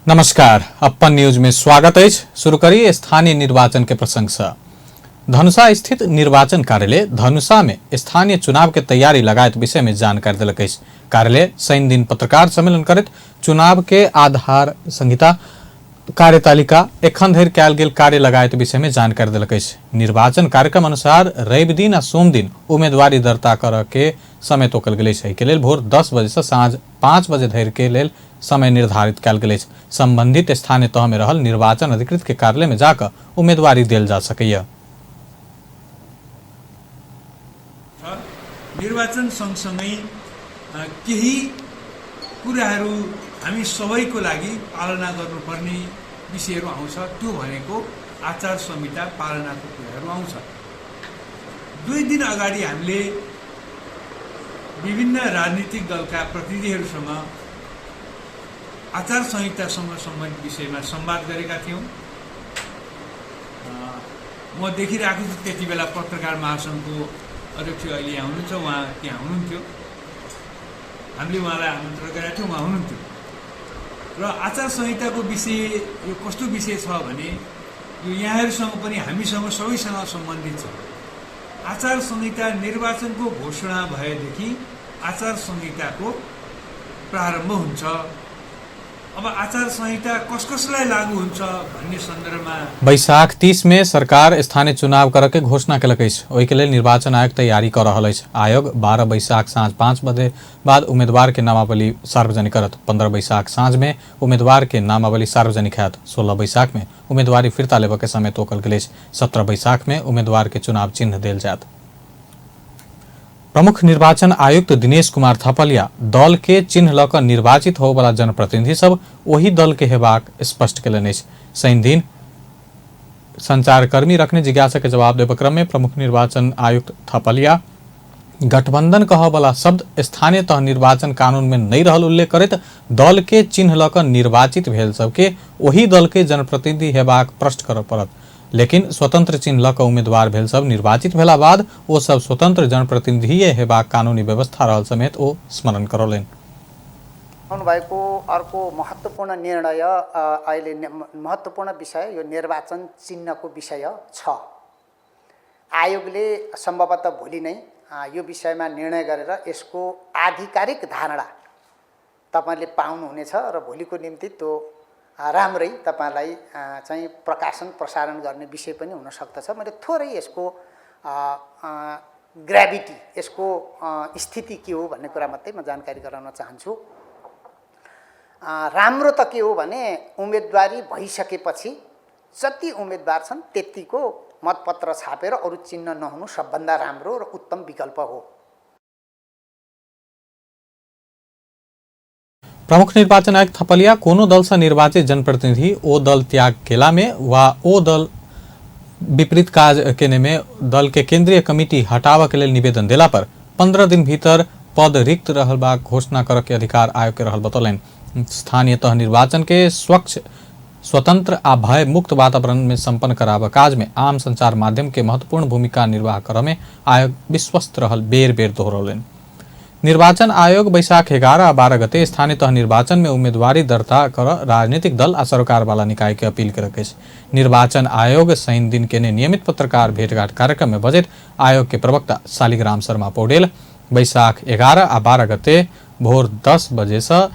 नमस्कार, अप्पन न्यूज में स्वागत अछि। शुरू करी स्थानीय निर्वाचन के प्रसंग से। धनुषा स्थित निर्वाचन कार्यालय धनुषा में स्थानीय चुनाव के तैयारी लगायत विषय में जानकारी देलक अछि। कार्यालय शनि दिन पत्रकार सम्मेलन करैत चुनाव के आधार संहिता, कार्यतालिका, एखन धरि कयल गेल कार्य लगायत विषय में जानकारी देलक अछि। निर्वाचन कार्यक्रम अनुसार रवि दिन आ सोम दिन उम्मीदवारी दर्ता करऽ के समय तोकल गेल अछि। एहि के लेल भोर 10 बजे से साँझ 5 बजे धरि के लेल समय निर्धारित कयल गेल अछि। संबंधित स्थानीय तह में रहल निर्वाचन अधिकृत के कार्यालय में जाकऽ उम्मीदवारी देल जा सकैए। निर्वाचन सँगसँगै केही कुराहरू हामी सबैको लागि पालना गर्नुपर्ने विषयहरू आउँछ। त्यो भनेको आचार संहिता पालनाको कुराहरू आउँछ। 2 दिन अगाडि हामीले विभिन्न राजनीतिक दलका प्रतिनिधिहरूसँग आचार संहितासँग सम्बन्धित विषयमा संवाद गरेका थियौँ। म देखिरहेको छु त्यति बेला पत्रकार महासङ्घको अध्यक्ष अहिले यहाँ हुनुहुन्छ, उहाँ त्यहाँ हुनुहुन्थ्यो। हामीले उहाँलाई आमन्त्रण गरेका थियौँ, उहाँ हुनुहुन्थ्यो। र आचार संहिताको विषय यो कस्तो विषय छ भने यो यहाँहरूसँग पनि हामीसँग सबैसँग सम्बन्धित छ। आचार संहिता निर्वाचनको घोषणा भएदेखि आचार संहिताको प्रारम्भ हुन्छ। अब आचार संहिता कस कसलाई लागू हुन्छ भन्ने सन्दर्भमा बैशाख 30 में सरकार स्थानीय चुनाव करऽ के घोषणा केलक अछि। ओहि के लेल निर्वाचन आयोग तैयारी कऽ रहल अछि। आयोग 12 बैशाख साँझ 5 बजे बाद उम्मीदवार के नामावली सार्वजनिक करत। 15 बैशाख साँझ में उम्मीदवार के नामावली सार्वजनिक हैत। 16 बैशाख में उम्मीदवारी फिर्ता लेबऽ के समय तोकल गेल अछि। 17 बैशाख में उम्मीदवार के चुनाव चिन्ह देल जायत। प्रमुख निर्वाचन आयुक्त दिनेश कुमार थपलिया दल के चिन्ह लऽ कऽ निर्वाचित होबऽवला जनप्रतिनिधि सब ओही दल के हेबाक स्पष्ट केलनि अछि। शनि दिन संचारकर्मी रखने जिज्ञासा के जवाब देबऽ क्रम में प्रमुख निर्वाचन आयुक्त थपलिया गठबंधन कहऽवला शब्द स्थानीय तह निर्वाचन कानून में नहि रहल उल्लेख करैत दल के चिन्ह लऽ कऽ निर्वाचित भेल सबके ओही दल के जनप्रतिनिधि हेबाक प्रश्न करऽ पड़त। लेकिन स्वतंत्र चिन्ह लऽ कऽ उम्मीदवार भेल सब निर्वाचित भेला बाद ओ सब स्वतंत्र जनप्रतिनिधिये हेबाक कानूनी व्यवस्था रहल समेत ओ स्मरण करौलनि। भएको अर्को महत्त्वपूर्ण निर्णय अहिले महत्त्वपूर्ण विषय यो निर्वाचन चिन्हको विषय छ। आयोगले सम्भवतः भोलि नै यो विषयमा निर्णय गरेर यसको आधिकारिक धारणा तपाईँले पाउनुहुनेछ र भोलिको निम्ति त्यो राम्रै तपाईँलाई चाहिँ प्रकाशन प्रसारण गर्ने विषय पनि हुन सक्दछ। मैले थोरै यसको ग्राभिटी, यसको स्थिति के हो भन्ने कुरा मात्रै म जानकारी गराउन चाहन्छु। राम्रो त के हो भने उम्मेदवारी भइसकेपछि जति उम्मेदवार छन् त्यतिको मतपत्र छापेर अरू चिन्ह नहुनु सबभन्दा राम्रो र उत्तम विकल्प हो। प्रमुख निर्वाचन आयुक्त थपलिया कोनो दल से निर्वाचित जनप्रतिनिधि ओ दल त्याग केला में वा ओ दल विपरीत काज केने में दल के केंद्रीय कमिटी हटाबऽ के लेल निवेदन देला पर 15 दिन भीतर पद रिक्त रहबाक घोषणा करऽ के अधिकार आयोग के रहल बतौलनि। स्थानीय तह निर्वाचन के स्वच्छ, स्वतंत्र आ भय मुक्त वातावरण में संपन्न कराबऽ काज में आम संचार माध्यम के महत्वपूर्ण भूमिका निर्वाह करऽ में आयोग विश्वस्त रहल बेर बेर दोहरौलनि। निर्वाचन आयोग बैशाख 11 आ 12 गते स्थानीय तह निर्वाचन में उम्मीदवारी दर्ता कर राजनीतिक दल आ सरोकारवाला निकाय के अपील केलक अछि। निर्वाचन आयोग शनि दिन केने नियमित पत्रकार भेटघाट कार्यक्रम में बजैत आयोग के प्रवक्ता शालिग्राम शर्मा पौडेल बैशाख 11 आ 12 गते भोर 10 बजे से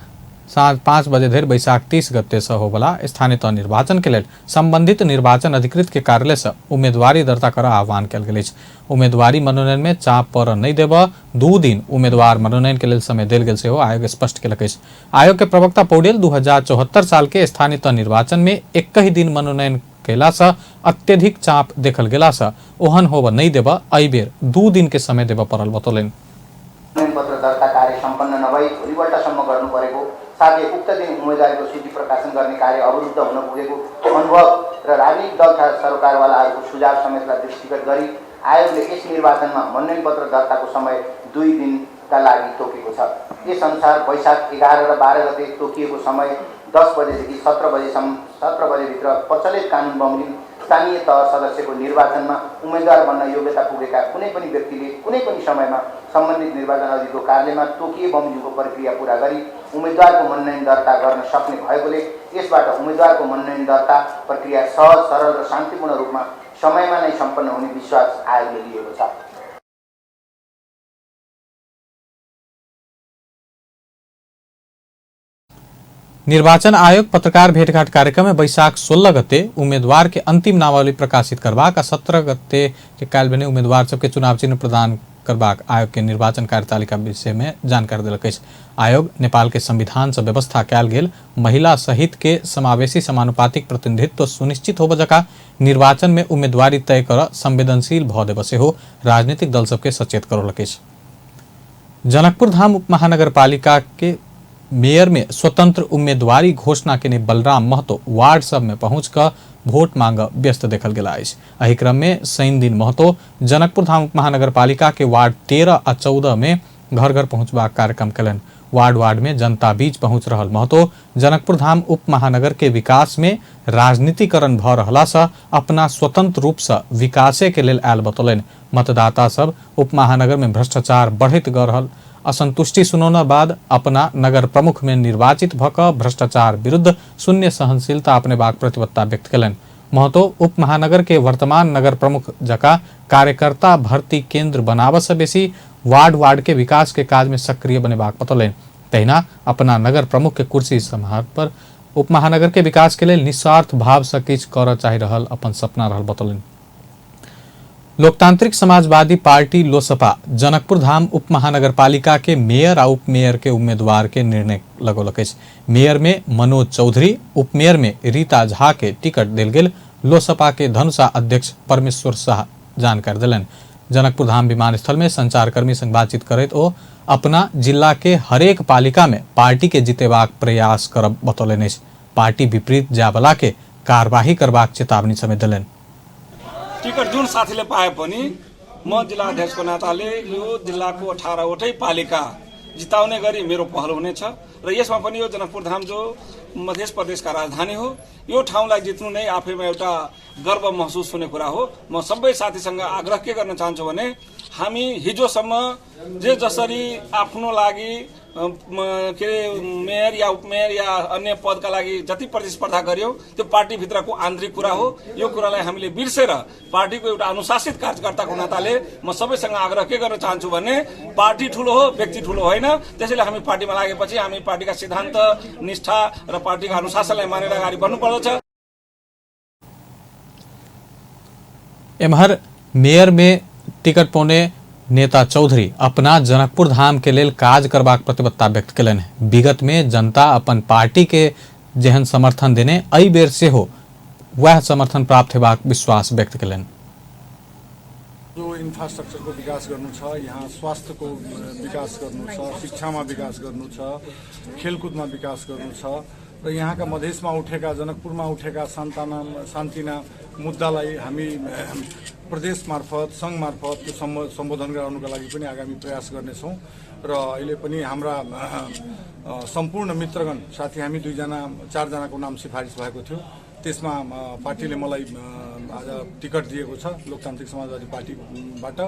साँझ 5 बजे धरि बैशाख 30 गते से होबला स्थानीय तह निर्वाचन के लेल संबंधित निर्वाचन अधिकृत के कार्यालय से उम्मीदवारी दर्ता कर आह्वान कयल गेल अछि। उम्मीदवारी मनोनयन में चाप पर नहि देबऽ 2 दिन उम्मीदवार मनोनयन के लेल समय देल गेल सेहो आयोग स्पष्ट केलक अछि। आयोग के प्रवक्ता पौडेल 2074 साल के स्थानीय तह निर्वाचन में एकहि दिन मनोनयन कयला से अत्यधिक चाप देखल गेला से ओहन होबऽ नहि देबऽ एहि बेर 2 दिन के समय देबऽ पड़ल बतौलनि। मनोनयन पत्र दर्ता कार्य सम्पन्न नभई भोलिपल्टसम्म गर्नु परेको, साथै उक्त दिन उम्मेदवारीको सूची प्रकाशन गर्ने कार्य अवरुद्ध हुन पुगेको अनुभव र राजनीतिक दल तथा सरकारवालाहरूको सुझाव समेतलाई दृष्टिगत गरी आयोगले यस निर्वाचनमा मनोनयन पत्र दर्ताको समय 2 दिनका लागि तोकेको छ। यसअनुसार वैशाख 11 र 12 गते तोकिएको समय 10 बजेदेखि 17 बजेभित्र प्रचलित कानुन बमोजिम स्थानीय तह सदस्यको निर्वाचनमा उम्मेद्वार बन्न योग्यता पुगेका कुनै पनि व्यक्तिले कुनै पनि समयमा सम्बन्धित निर्वाचन अधिकारीको कार्यालयमा तोकिए बमोजिमको प्रक्रिया पुरा गरी उम्मेद्वारको मनोनयन दर्ता गर्न सक्ने भएकोले यसबाट उम्मेद्वारको मनोनयन दर्ता प्रक्रिया सहज, सरल र शान्तिपूर्ण रूपमा समयमा नै सम्पन्न हुने विश्वास आयोगले लिएको छ। निर्वाचन आयोग पत्रकार भेटघाट कार्यक्रम में बैशाख 16 गते उम्मीदवार के अंतिम नामावली प्रकाशित करबाक आ 17 गते के काल्हि बने उम्मीदवार सबके चुनाव चिन्ह प्रदान करबाक आयोग के निर्वाचन कार्यतालिका विषय में जानकारी देलक अछि। आयोग नेपाल के संविधान से व्यवस्था कयल गेल महिला सहित के समावेशी समानुपातिक प्रतिनिधित्व सुनिश्चित होबय जकाँ निर्वाचन में उम्मीदवारी तय कर संवेदनशील भऽ देबय सेहो राजनीतिक दल सबके सचेत करौलक अछि। जनकपुर धाम उप महानगरपालिका के मेयर में स्वतंत्र उम्मीदवारी घोषणा केने बलराम महतो वार्ड सब में पहुंच कऽ वोट मांग व्यस्त देखल गेल अछि। एहि क्रम में शनि दिन महतो जनकपुर धाम उप महानगरपालिका के वार्ड 13 आ 14 में घर घर पहुंचबाक कार्यक्रम कयलनि। वार्ड वार्ड में जनता बीच पहुंच रहल महतो जनकपुर धाम उप महानगर के विकास में राजनीतिकरण भऽ रहला सँ अपना स्वतंत्र रूप सँ विकासे के लेल आयल बतौलनि। मतदाता सब उप महानगर में भ्रष्टाचार बढ़ैत गऽ रहल असंतुष्टि सुनौना बाद अपना नगर प्रमुख में निर्वाचित भऽ कऽ भ्रष्टाचार विरुद्ध शून्य सहनशीलता अपनेबाक प्रतिबद्धता व्यक्त कयलनि। महतो उप महानगर के वर्तमान नगर प्रमुख जकाँ कार्यकर्ता भर्ती केंद्र बनाबऽ सँ बेसी वार्ड वार्ड के विकास के काज में सक्रिय बनेबाक बतौलनि। तहिना अपना नगर प्रमुख के कुर्सी सम्हार पर उप महानगर के विकास के लेल निस्वार्थ भाव सँ किछु करऽ चाहि रहल अपन सपना रहल बतौलनि। लोकतांत्रिक समाजवादी पार्टी लोसपा जनकपुर धाम उप महानगरपालिका के मेयर आ उप मेयर के उम्मीदवार के निर्णय लगौलक अछि। मेयर में मनोज चौधरी, उप मेयर में रीता झा के टिकट देल गेल लोसपा के धनुषा अध्यक्ष परमेश्वर शाह जानकारी देलनि। जनकपुर धाम विमानस्थल में संचारकर्मी संग बातचीत करैत ओ अपना जिला के हरेक पालिका में पार्टी के जितेबाक प्रयास करब बतौलनि अछि। पार्टी विपरीत जायवला के कार्यवाही करबाक चेतावनी समेत देलनि। टिकट जुन साथीले पाए पनि म जिल्ला अध्यक्षको नाताले यो जिल्लाको 18वटै पालिका जिताउने गरी मेरो पहल हुनेछ र यसमा पनि यो जनकपुर धाम जो मध्य प्रदेशका राजधानी हो, यो ठाउँलाई जित्नु नै आफैमा एउटा गर्व महसुस हुने कुरा हो। म सबै साथीसँग आग्रह के गर्न चाहन्छु भने हामी हिजोसम्म जे जसरी आफ्नो लागि के मेयर या उपमेयर या अन्य पदका लागि जति प्रतिस्पर्धा गर्यौं त्यो पार्टीभित्रको आन्तरिक कुरा हो। यो कुरालाई हामीले बिर्सेर पार्टीको एउटा अनुशासित कार्यकर्ताको नाताले म सबैसँग आग्रह के गर्न चाहन्छु भने पार्टी ठुलो हो, व्यक्ति ठुलो होइन। त्यसैले हामी पार्टीमा लागेपछि हामी पार्टीका सिद्धान्त, निष्ठा र पार्टीका अनुशासनलाई मानेर अगाडि बढ्नु पर्दछ। एम्हर मेयर में टिकट पौने नेता चौधरी अपना जनकपुर धाम के लेल काज करबाक प्रतिबद्धता व्यक्त कयलनि। विगत में जनता अपन पार्टी के जेहन समर्थन देने एहि बेर सेहो वएह समर्थन प्राप्त हेबाक विश्वास व्यक्त कयलनि। जो इन्फ्रास्ट्रक्चरको विकास गर्नु छ, यहाँ स्वास्थ्यको विकास गर्नु छ, शिक्षामा विकास गर्नु छ, खेलकुदमा विकास गर्नु छ र यहाँका मधेसमा उठेका, जनकपुरमा उठेका सान्तिना मुद्दालाई हामी प्रदेश मार्फत, सङ्घ मार्फत त्यो सम्बोधन गराउनुको लागि पनि आगामी प्रयास गर्नेछौँ। र अहिले पनि हाम्रा सम्पूर्ण मित्रगण साथी हामी दुईजना चारजनाको नाम सिफारिस भएको थियो, त्यसमा पार्टीले मलाई आज टिकट दिएको छ लोकतान्त्रिक समाजवादी पार्टीबाट।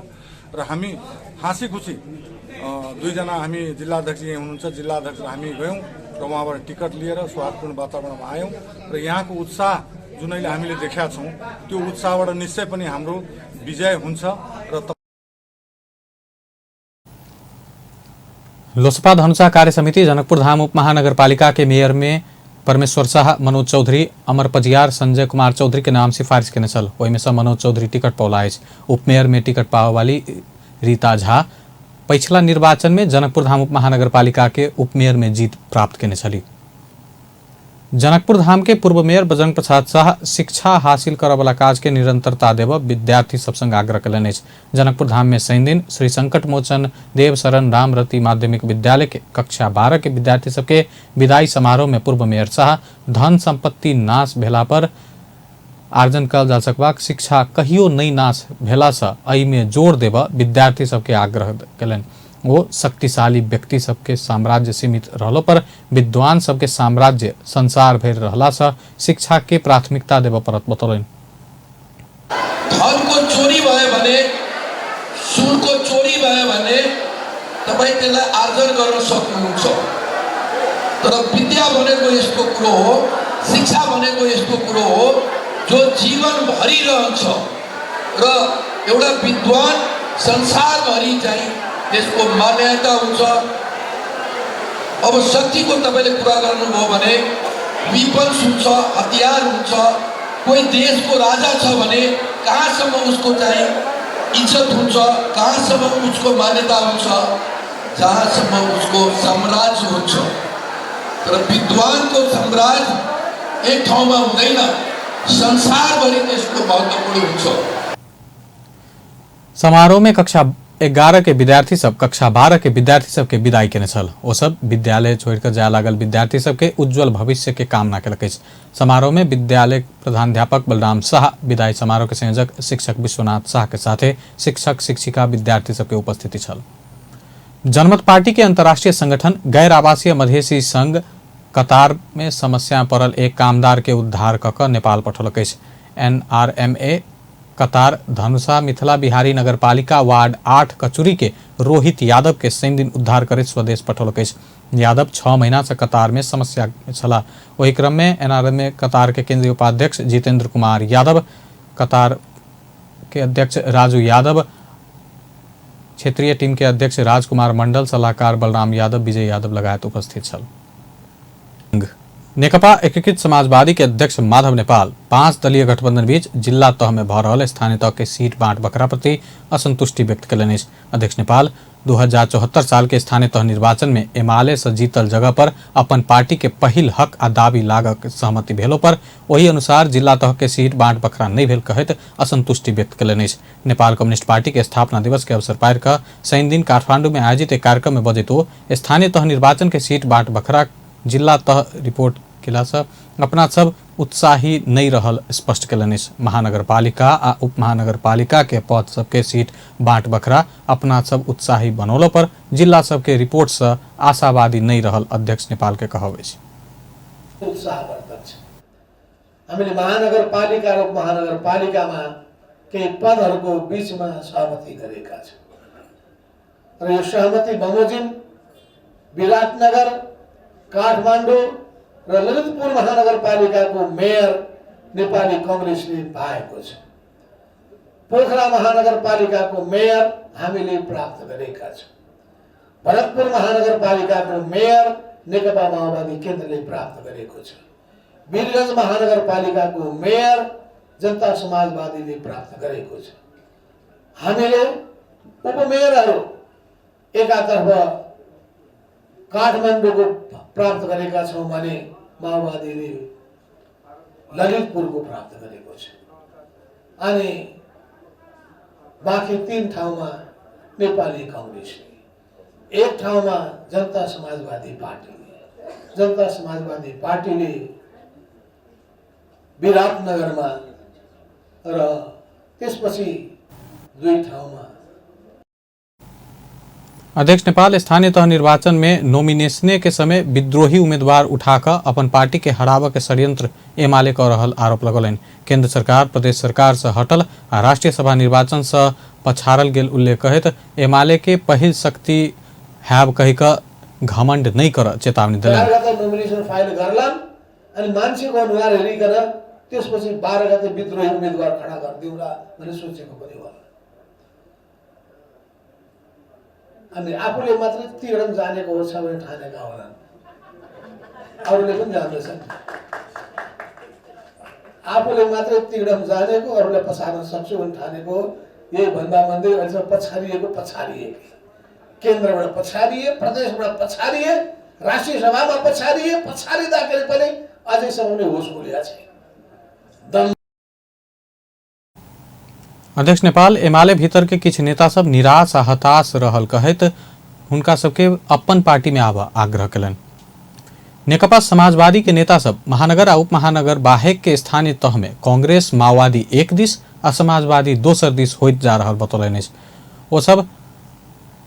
र हामी हाँसी खुसी दुईजना हामी जिल्ला अध्यक्ष यहीँ हुनुहुन्छ, जिल्ला अध्यक्ष हामी गयौँ र उहाँबाट टिकट लिएर सौहार्दपूर्ण वातावरणमा आयौँ र यहाँको उत्साह जुन अहिले हामीले देखेका छौँ त्यो उत्साहबाट निश्चय पनि हाम्रो विजय हुन्छ। र लोसपा धनुषा कार्य समिति जनकपुर धाम उप महानगरपालिका के मेयर में परमेश्वर शाह, मनोज चौधरी, अमर पजियार, संजय कुमार चौधरी के नाम सिफारिश केने छल। ओहिमे सँ मनोज चौधरी टिकट पौला अछि। उपमेयर में टिकट पाबय वाली रीता झा पछिला निर्वाचन में जनकपुर धाम उप महानगरपालिका के उपमेयर में जीत प्राप्त केने छली। जनकपुर धाम के पूर्व मेयर बजरंग प्रसाद शाह शिक्षा हासिल करऽवला काज के निरंतरता देबऽ विद्यार्थी सब संग आग्रह कयलनि अछि। जनकपुर धाम में शनि दिन श्री संकट मोचन देव शरण रामरति माध्यमिक विद्यालय के कक्षा 12 के विद्यार्थी सबके विदाई समारोह में पूर्व मेयर शाह धन संपत्ति नाश भेला पर आर्जन कयल जा सकबाक शिक्षा कहियो नहि नाश भेलासँ एहिमे जोर देबऽ विद्यार्थी सबके आग्रह कयलनि। ओ शक्तिशाली व्यक्ति सबके साम्राज्य सीमित रहलो पर विद्वान सबके साम्राज्य संसार भरि रहलासँ शिक्षा के प्राथमिकता देबऽ पड़त बतौलनि। धनको चोरी भयो भने, सुनको चोरी भयो भने तपाईँ त्यसलाई आर्जन गर्न सक्नुहुन्छ। तर विद्या भनेको यस्तो कुरो हो, शिक्षा भनेको यस्तो कुरो हो जो जीवनभरि रहन्छ र एउटा विद्वान संसारभरि चाहिँ त्यसको मान्यता हुन्छ। अब शक्तिको तपाईँले कुरा गर्नुभयो भने विपन्स हुन्छ, हतियार हुन्छ। कोही देशको राजा छ भने कहाँसम्म उसको चाहिँ इज्जत हुन्छ, कहाँसम्म उसको मान्यता हुन्छ? जहाँसम्म उसको साम्राज्य हुन्छ। तर विद्वानको साम्राज्य एक ठाउँमा हुँदैन, संसारभरि त्यसको महत्त्वपूर्ण हुन्छ। समारोह में कक्षा 11 के विद्यार्थी सब कक्षा 12 के विद्यार्थी सबके विदाई केने छल। ओ सब विद्यालय छोड़ि कऽ जाय लागल विद्यार्थी सबके उज्जवल भविष्य के कामना केलक अछि। समारोह में विद्यालय प्रधानाध्यापक बलराम शाह, विदाई समारोह के संयोजक शिक्षक विश्वनाथ शाह के साथे शिक्षक शिक्षिका विद्यार्थी सबके उपस्थिति छल। जनमत पार्टी के अंतर्राष्ट्रीय संगठन गैर आवासीय मधेसी संघ कतार में समस्या पड़ल एक कामदार के उद्धार कऽ कऽ नेपाल पठौलक अछि। एनआरएमए कतार धनुषा मिथिला बिहारी नगरपालिका वार्ड 8 कचुरी के रोहित यादव के शनि दिन उद्धार करैत स्वदेश पठौलक अछि। यादव 6 महीना से कतार में समस्या छलाह। ओहि क्रम में एनआरएमए कतार के केंद्रीय उपाध्यक्ष जितेंद्र कुमार यादव, कतार के अध्यक्ष राजू यादव, क्षेत्रीय टीम के अध्यक्ष राजकुमार मंडल, सलाहकार बलराम यादव, विजय यादव लगायत उपस्थित छल। नेकपा एकीकृत समाजवादी के अध्यक्ष माधव नेपाल 5 दलीय गठबंधन बीच जिल्ला तह में भऽ रहल स्थानीय तह के सीट बांट बकरा प्रति असंतुष्टि व्यक्त कयलनि अछि। अध्यक्ष नेपाल 2074 साल के स्थानीय तह निर्वाचन में एमाले से जीतल जगह पर अपन पार्टी के पहिल हक आ दावी लागक सहमति भेलो पर ओहि अनुसार जिला तह के सीट बांट बखरा नहि भेल कहैत असंतुष्टि व्यक्त कयलनि अछि। नेपाल कम्युनिस्ट पार्टी के स्थापना दिवस के अवसर पारि कऽ शनि दिन काठमांडू में आयोजित एक कार्यक्रम में बजैत ओ स्थानीय तह निर्वाचन के सीट बांट बखरा जिला तह रिपोर्ट केलासँ अपना सब उत्साही नहि रहल स्पष्ट कयलनि अछि। महानगरपालिका आ उपमहानगरपालिका के पद सबके सीट बांट बखरा अपना सब उत्साही बनौलो पर जिला सबके रिपोर्ट से आशावादी नहि रहल अध्यक्ष नेपाल के कहब अछि। उत्साहवर्धक छ। हामीले महानगरपालिका र उपमहानगरपालिकामा केही पदहरूको बीचमा सहमति गरेका छौँ र यो सहमति बमोजिम विराटनगर, काठमाडौँ र ललितपुर महानगरपालिकाको मेयर नेपाली कङ्ग्रेसले पाएको छ। पोखरा महानगरपालिकाको मेयर हामीले प्राप्त गरेका छौँ। भरतपुर महानगरपालिकाको मेयर नेकपा माओवादी केन्द्रले प्राप्त गरेको छ। वीरगञ्ज महानगरपालिकाको मेयर जनता समाजवादीले प्राप्त गरेको छ। हामीले उपमेयरहरू एकातर्फ काठमाडौँको प्राप्त गरेका छौँ भने माओवादीले ललितपुरको प्राप्त गरेको छ अनि बाँकी 3 ठाउँमा नेपाली कङ्ग्रेसले, एक ठाउँमा जनता समाजवादी पार्टीले। जनता समाजवादी पार्टीले विराटनगरमा र त्यसपछि 2 ठाउँमा। अध्यक्ष नेपाल स्थानीय तह निर्वाचन में नॉमिनेशने के समय विद्रोही उम्मीदवार उठाकर अपन पार्टी के हराबऽ के षड्यंत्र एमाले कऽ रहल आरोप लगौलनि। केंद्र सरकार प्रदेश सरकार से हटल आ राष्ट्रीय सभा निर्वाचन से पछाड़ल गेल उल्लेख कहैत एमाले के पहिल शक्ति हैब कहि कऽ घमंड नहि करऽ चेतावनी देलनि। 4 गते नोमिनेसन फाइल गर्लान् अनि मान्छेको अनुहार हेरिकन त्यसपछि 12 गते विद्रोही उम्मेदवार खडा गरिदिउँला भन्ने सोचेको पनि होला। अनि आफूले मात्रै तिरम जानेको हो छ भने ठानेका होलान्, अरूले पनि जान्दछन्। आफूले मात्रै तिरम जानेको, अरूलाई पछार्न सक्छु भने ठानेको, यही भन्दा भन्दै अहिलेसम्म पछारिएको पछारिए, केन्द्रबाट पछारिए, प्रदेशबाट पछारिए, राष्ट्रिय सभामा पछारिए, पछारिँदाखेरि पनि अझैसम्म पनि होस खुलेको छैन। अध्यक्ष नेपाल एमाले भीतर के किछु नेता सब निराश आ हताश रहल कहैत हुनका सबके अपन पार्टी में आबऽ आग्रह कयलनि। नेकपा समाजवादी के नेता सब महानगर आ उपमहानगर बाहेक के स्थानीय तह में कांग्रेस माओवादी एक दिस आ समाजवादी दोसर दिस होइत जा रहल बतौलनि अछि। ओ सब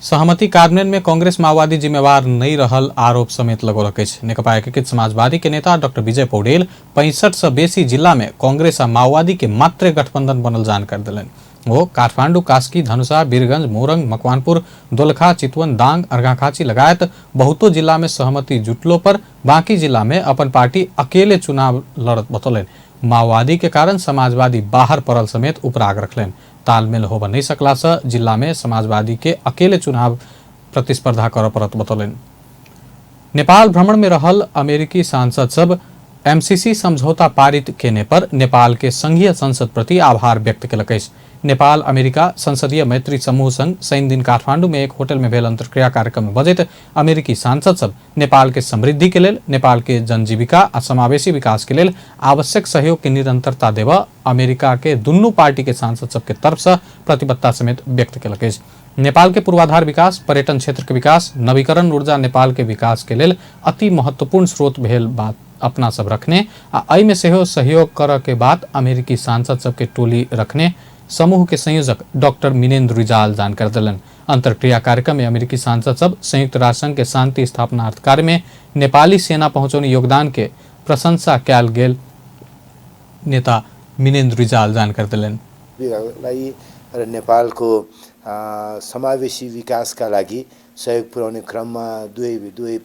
सहमति कार्यान्वयन में कांग्रेस माओवादी जिम्मेवार नहीं रहल आरोप समेत लगौलक अछि। नेकपा एकीकृत समाजवादी के नेता डॉक्टर विजय पौडेल 65 से बेसी जिला में कांग्रेस आ माओवादी के मात्र गठबंधन बनल जानकारी देलनि। वो काठमांडू, कास्की, धनुषा, वीरगंज, मोरंग, मकवानपुर, दोलखा, चितवन, दांग, अर्घाखांची लगायत बहुतो जिला में सहमति जुटलो पर बाकी जिला में अपन पार्टी अकेले चुनाव लड़त बतौलनि। माओवादी के कारण समाजवादी बाहर पड़ल समेत उपराग रखलनि। तालमेल होब नहीं सकला से जिला में समाजवादी के अकेले चुनाव प्रतिस्पर्धा करऽ पड़त बतौलनि। नेपाल भ्रमण में रहल अमेरिकी सांसद सब एमसीसी समझौता पारित केने पर नेपाल के संघीय संसद प्रति आभार व्यक्त केलक अछि। नेपाल अमेरिका संसदीय मैत्री समूह संग शनि दिन काठमांडू में एक होटल में भेल अंतर्क्रिया कार्यक्रम में बजैत अमेरिकी सांसद सब नेपाल के समृद्धि के लेल, नेपाल के जनजीविका आ समावेशी विकास के लेल आवश्यक सहयोग के निरंतरता देबऽ अमेरिका के दुनू पार्टी के सांसद सबके तरफ से प्रतिबद्धता समेत व्यक्त केलक अछि। नेपाल के पूर्वाधार विकास, पर्यटन क्षेत्र के विकास, नवीकरण ऊर्जा नेपाल के विकास के लेल अति महत्वपूर्ण स्रोत भेल बात अपना सब रखने आ एहिमे सेहो सहयोग करऽ के बात अमेरिकी सांसद सबके टोली रखने समूह के संयोजक डॉक्टर मिनेन्द्र रिजाल जानकारी देलनि। अंतर्क्रिया कार्यक्रम में अमेरिकी सांसद सब संयुक्त राष्ट्र संघ के शांति स्थापनार्थ कार्य में नेपाली सेना पहुंचौने योगदान के प्रशंसा कयल गेल नेता मिनेन्द्र रिजाल जानकारी देलनि। लाई र नेपालको समावेशी विकासका लागि सहयोग पुर्याउने क्रममा दुवै दुवै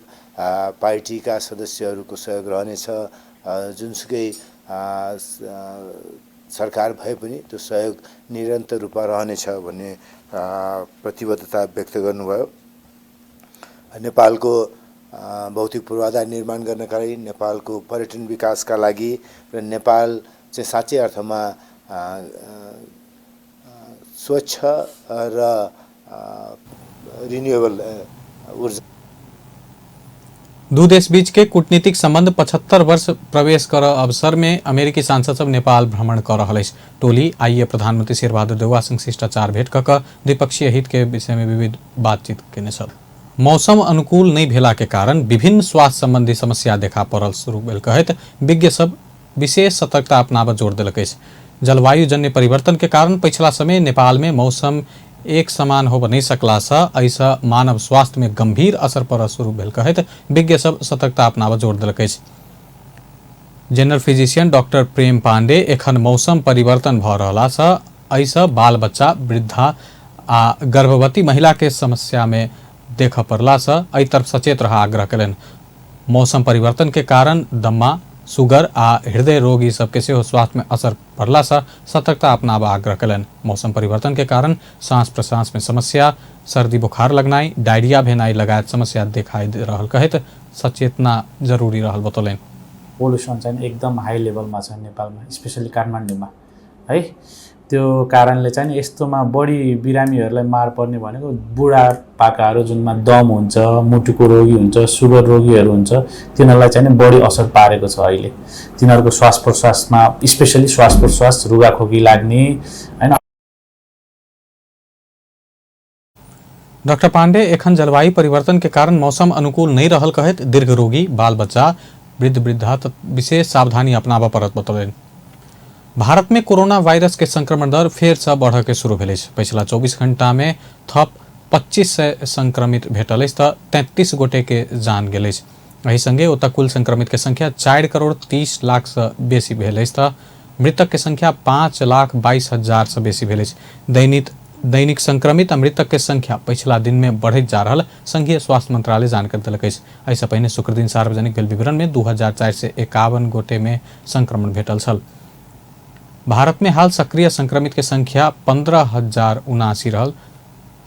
पार्टीका सदस्यहरूको सहयोग रहनेछ। जुनसुकै सरकार भए पनि त्यो सहयोग निरन्तर रूपमा रहनेछ भन्ने प्रतिबद्धता व्यक्त गर्नुभयो। नेपालको भौतिक पूर्वाधार निर्माण गर्नका लागि, नेपालको पर्यटन विकासका लागि र नेपाल चाहिँ साँच्चै अर्थमा स्वच्छ र रिन्युएबल ऊर्जा। दू देश बीच के कूटनीतिक संबंध 75 वर्ष प्रवेश कर अवसर में अमेरिकी सांसद सब नेपाल भ्रमण कर रहल अछि। टोली आइए प्रधानमंत्री शेरबहादुर देउवा संग शिष्टाचार भेंट क कऽ द्विपक्षीय हित के विषय में विविध बातचीत केने छल। मौसम अनुकूल नहीं भेला के कारण विभिन्न स्वास्थ्य संबंधी समस्या देखा पड़ल शुरू भेल कहैत विज्ञ सब विशेष सतर्कता अपनाबऽ जोर देलक अछि। जलवायु जन्य परिवर्तन के कारण पछिला समय नेपाल में मौसम एक समान होब नहीं सकला से एहिसँ मानव स्वास्थ्य में गंभीर असर पड़ऽ शुरू भेल कहैत विज्ञ सब सतर्कता अपनाबऽ जोर देलक अछि। General physician doctor Prem Pandey एखन मौसम परिवर्तन भऽ रहला सँ एहिसँ बाल बच्चा, वृद्धा आ गर्भवती महिला के समस्या में देखऽ पड़ला सँ एहि तरफ सचेत रहऽ आग्रह केलनि। मौसम परिवर्तन के कारण दम्मा, शुगर आ हृदय रोगी सबके सेहो स्वास्थ्य में असर पड़ला सँ सतर्कता अपनाबऽ आग्रह केलनि। मौसम परिवर्तन के कारण श्वास प्रश्वास में समस्या, सर्दी बुखार लगनाइ, डायरिया भेनाइ लगायत समस्या देखाइ रहल कहैत सचेतना जरूरी रहल बतौलनि। पोल्युसन चाहिँ एकदम हाई लेभलमा छ नेपालमा, स्पेसली काठमाडौँमा है। त्यो कारणले चाहिँ यस्तोमा बढी बिरामीहरूलाई मार पर्ने भनेको बुढापाकाहरू जुनमा दम हुन्छ, मुटुको रोगी हुन्छ, सुगर रोगीहरू हुन्छ, तिनीहरूलाई चाहिँ बढी असर पारेको छ अहिले। तिनीहरूको श्वास प्रश्वासमा स्पेसली श्वास प्रश्वास, रुगाखोकी लाग्ने हैन। डॉक्टर पांडे एखन जलवायु परिवर्तन के कारण मौसम अनुकूल नहीं रहल कहैत दीर्घ रोगी, बाल बच्चा, वृद्ध वृद्धा विशेष सावधानी अपनाबऽ पड़त बतौलनि। भारत में कोरोना वायरस के संक्रमण दर फेर से बढ़ के शुरू भेल अछि। पछिला 24 घंटा में थप 2500 संक्रमित भेटल अछि तऽ 33 गोटे के जान गेल अछि। एहि संगे ओतऽ कुल संक्रमित के संख्या 4 करोड़ 30 लाख से बेसी भेल अछि तऽ मृतक के संख्या 5,22,000 से बेसी भेल अछि। दैनिक संक्रमित आ मृतक के संख्या पछिला दिन में बढ़ैत जा रहल संघीय स्वास्थ्य मंत्रालय जानकारी देलक अछि। एहिसँ पहिने शुक्रदिन सार्वजनिक भेल विवरण में 2451 गोटे में संक्रमण भेटल छल। भारत में हाल सक्रिय संक्रमित के संख्या 15,079 रहल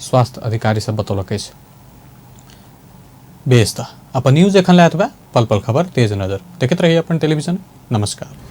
स्वास्थ्य अधिकारी सब बतौलक अछि। बेस त अपन न्यूज एखन लए एतबे। पल पल खबर तेज नजर देखैत रहिए अपन टेलीविजन। नमस्कार।